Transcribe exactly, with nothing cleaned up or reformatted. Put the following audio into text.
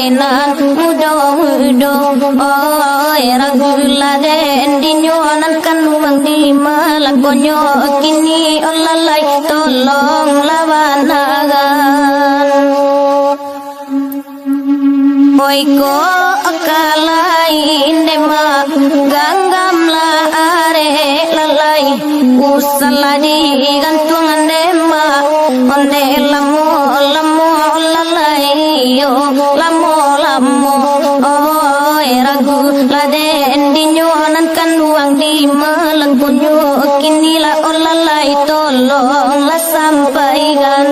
Nan mudo-mudo, oi, ragu lah den dinyo, nan kanduang di malakonyo kini, olalai, tolonglah banaran. Oi, ko ka lain dema, ganggamlah arek lalai, usahlah digantuang dema, ondeh lamo-lamo lalai yo, lamo-lamo, oi, ragu lah den dinyo, nan kanduang di malakonyo kini lah, olalai, tolonglah sampaikan.